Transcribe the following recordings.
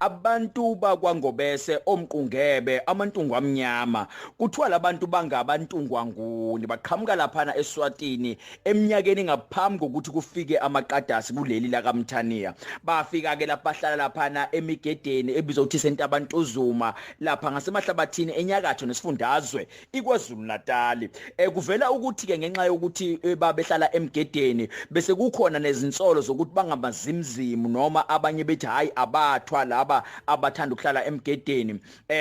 Abantu bakwaNgobese omqungebe amantungu amnyama kuthiwa labantu bangabantungwanguni baqhamuka laphana eSwatini eminyakeni ngaphambi kokuthi kufike amaqadasi kuleli la kaMthaniya. Bafika ke lapha bahlala laphana emigedeni ebizwa ukuthi seNtabantuzuma lapha ngasemahlabathini enyakatho nesifundazwe iKwaZulu Natal. Kuvela ukuthi ke ngenxa yokuthi babehlala emgedeni bese kukhona nezinsolo zokuthi bangamazimzimu noma abanye bethi hayi abathwa laba abathanda ukuhlala emgedeni.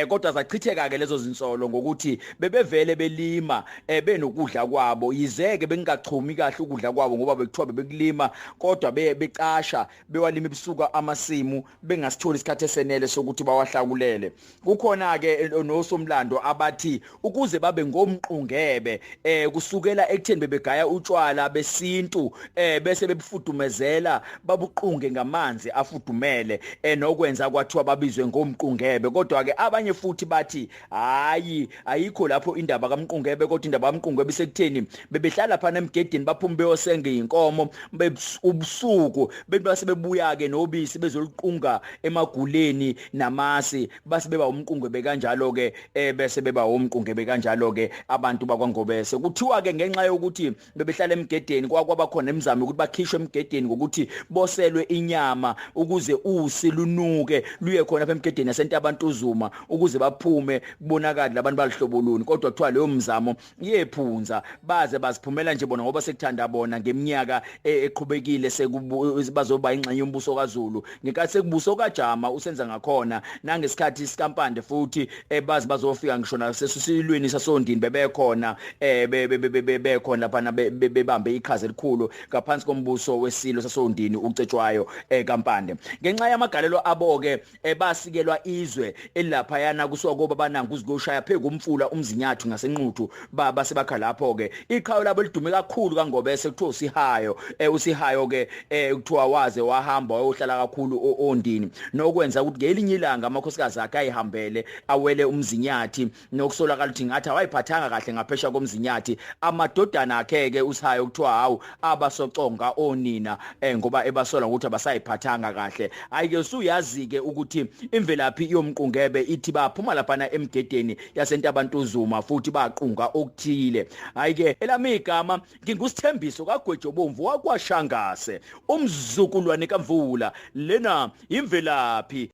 Kodwa zachitheka ke lezo zinsolo ngokuthi bebevele belima benokudla kwabo, yizeke bengachumi kahle ukudla kwabo ngoba bekuthiwa bebekulima kodwa becasha bewalima ebusuku amasimu bengasitholi isikhathi esenele sokuthi bawahlakulele. Kukhona ke nosomlando abathi ukuze babe ngomqungebe kusukela ekutheni bebegaya utshwala besintu bese bebufudumezela babuqunge ngamanzi afudumele nokwenza kwathiwa babizwe ngomqungebe. Kodwa ke abanye futhi bathi hayi ayikho lapho indaba kaMqungebe, kodwa indaba kaMqungebe isekutheni bebehlala phana emgedeni baphuma beyosenga inkomo ubusuku bese bebuya ke nobisi bezoluqunga emaguleni namasi base beba umqungebe kanjalo ke bese beba umqungebe kanjalo ke abantu bakwaNgobese. Kuthiwa ke ngenxa yokuthi bebehlala emgedeni kwakwaba khona imizamo ukuthi bakhishwe emgedeni ngokuthi boselwe inyama ukuze usi lunuke luye khona apha emgedeni yaseNtabantuzuma ukuze baphume kubonakala labantu balihlobo luni. Kodwa kuthiwa leyo mizamo yephunza baze baziphumela nje bona ngoba sekuthanda bona ngeminyaka eqhubekile bazoba ingxenye yombuso kaZulu ngenkathi sekubuso kaJama usenza ngakhona nangesikhathi sikaMpande futhi baze bazofika ngisho nasesilweni sasondini bebekhona bekhona lapha bebambe iqhaza elikhulu ngaphansi kombuso wesilo sasondini uCetshwayo kaMpande. Ngenxa yamagalelo abo ke basikelwa izwe elaphayana kusuka koba bananga uzigoshaya phezu komfula uMzinyathi ngasenquthu base bakha lapho ke. Iqhawe labo lidume kakhulu kaNgobese kuthiwa uSihayo. uSihayo ke kuthiwa waze wahamba wayohlala kakhulu ondini nokwenza ukuthi ngelinye ilanga amakhosikazi akhe ayihambele awele uMzinyathi nokusolakala ukuthi ngathi awayiphathanga kahle ngaphesha komzinyathi. Amadodana akhe ke uSihayo kuthiwa hawu abasoconga onina ngoba ebasola ukuthi abasayiphathanga kahle. Hayi ke usuyazi ke ukuthi imvelaphi yomqungebe ithi baphuma laphana emgedeni yaseNtabantuzuma futhi baqunga okuthile. Hayi ke elami igama ngingusithembiso kaGwejobomvu wakwaShangase umzukulwane kaMvula, lena imvelaphi.